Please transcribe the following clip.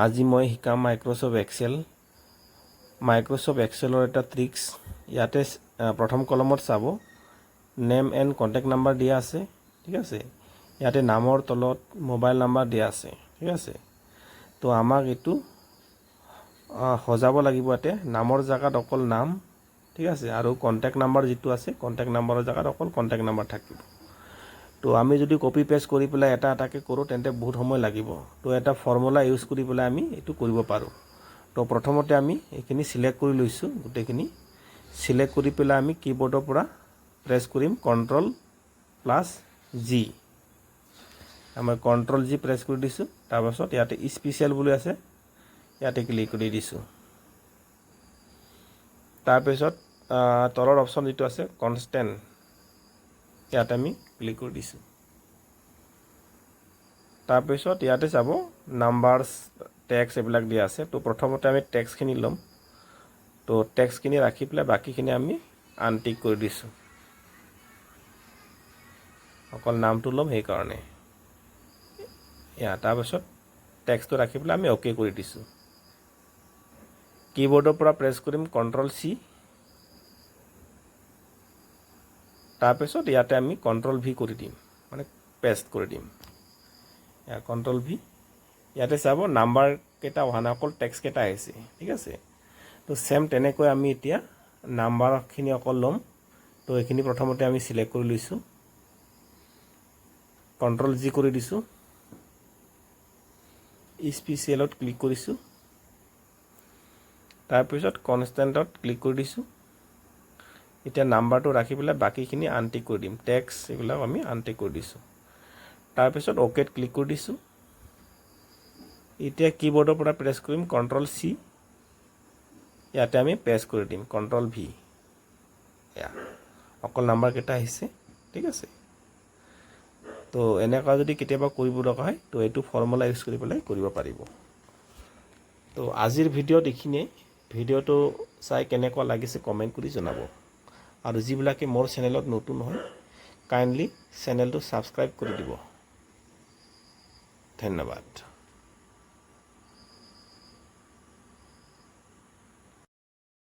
আজি মই শিকাম মাইক্ৰ'ছফ্ট এক্সেল। মাইক্ৰ'ছফ্ট এক্সেলৰ এটা ট্ৰিক্স। ইয়াতে প্ৰথম কলমত চাব, নেম এণ্ড কণ্টেক্ট নাম্বাৰ দিয়া আছে, ঠিক আছে। ইয়াতে নামৰ তলত মোবাইল নাম্বাৰ দিয়া আছে, ঠিক আছে। তো আমাক এইটো সজাব লাগিব। ইয়াতে নামৰ জেগাত অকল নাম, ঠিক আছে, আৰু কণ্টেক্ট নাম্বাৰ যিটো আছে, কণ্টেক্ট নাম্বাৰৰ জেগাত অকল কণ্টেক্ট নাম্বাৰ থাকিব। তো আমি যদি কপি পেষ্ট কৰি পেলাই এটা এটাকৈ কৰোঁ, তেন্তে বহুত সময় লাগিব। তো এটা ফৰ্মুলা ইউজ কৰি পেলাই আমি এইটো কৰিব পাৰোঁ। তো প্ৰথমতে আমি এইখিনি চিলেক্ট কৰি লৈছোঁ। গোটেইখিনি চিলেক্ট কৰি পেলাই আমি কীবৰ্ডৰ পৰা প্ৰেছ কৰিম কণ্ট্ৰল প্লাছ জি। মই কণ্ট্ৰল জি প্ৰেছ কৰি দিছোঁ। তাৰপাছত ইয়াতে স্পেচিয়েল বুলি আছে, ইয়াতে ক্লিক কৰি দিছোঁ। তাৰপিছত তলৰ অপশ্যন যিটো আছে কনষ্টেণ্ট, ইয়াতে আমি ক্লিক কৰি দিছোঁ। তাৰপিছত ইয়াতে চাব, নাম্বাৰছ, টেক্সট এইবিলাক দিয়া আছে। তো প্ৰথমতে আমি টেক্সটখিনি ল'ম। তো টেক্সটখিনি ৰাখি পেলাই বাকীখিনি আমি আনটিক কৰি দিছোঁ। অকল নামটো ল'ম সেইকাৰণে। তাৰপাছত টেক্সটটো ৰাখি পেলাই আমি অ'কে কৰি দিছোঁ। কীবৰ্ডৰ পৰা প্ৰেছ কৰিম কণ্ট্ৰল চি। তাৰপিছত ইয়াতে আমি কণ্ট্ৰল ভি কৰি দিম, মানে পেষ্ট কৰি দিম। Control V. ইয়াতে চাব, নাম্বাৰ কেইটা অহা নাই, অকল টেক্সট কেইটা আহিছে, ঠিক আছে। তো ছেম তেনেকৈ আমি এতিয়া নাম্বাৰখিনি অকল ল'ম। তো এইখিনি প্ৰথমতে আমি চিলেক্ট কৰি লৈছোঁ, কণ্ট্ৰল জি কৰি দিছোঁ, স্পেচিয়েলত ক্লিক কৰিছোঁ, তাৰপিছত কনষ্টেণ্টত ক্লিক কৰি দিছোঁ। এতিয়া নাম্বাৰটো ৰাখি পেলাই বাকীখিনি আনটিক কৰি দিম। টেক্সট এইবিলাক আমি আনটিক কৰি দিছোঁ। তাৰপিছত অ'কেত ক্লিক কৰি দিছোঁ। এতিয়া কীবৰ্ডৰ পৰা প্ৰেছ কৰিম কণ্ট্ৰল চি। ইয়াতে আমি পেষ্ট কৰি দিম কণ্ট্ৰল ভি। এয়া অকল নাম্বাৰকেইটা আহিছে, ঠিক আছে। তো এনেকুৱা যদি কেতিয়াবা কৰিব লগা হয়, তো এইটো ফৰ্মুলা ইউজ কৰি পেলাই কৰিব পাৰিব। তো আজিৰ ভিডিঅ'ত এইখিনিয়ে। ভিডিঅ'টো চাই কেনেকুৱা লাগিছে কমেণ্ট কৰি জনাব আৰু যিবিলাকে মোৰ চেনেলত নতুন হয়, কাইণ্ডলি চেনেলটো ছাবস্ক্ৰাইব কৰি দিব। ধন্যবাদ।